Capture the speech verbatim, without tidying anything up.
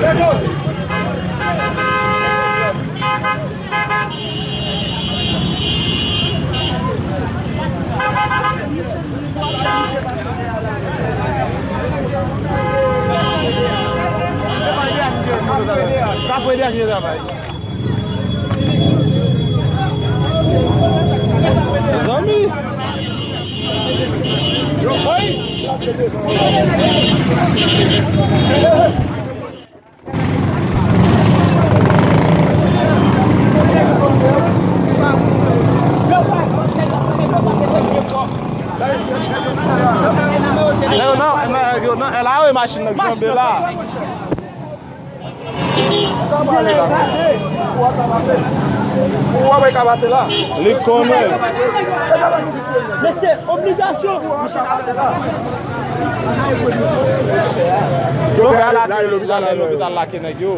Sa fè dènye travay. Mezanmi. Yo nan, yo nan, la, wi, machin nan k janbe la. Ou wè ka pase la. Li konnen. Men se obligasyon. Yo fè la, la, lopital, la, lopital lake nèg yo.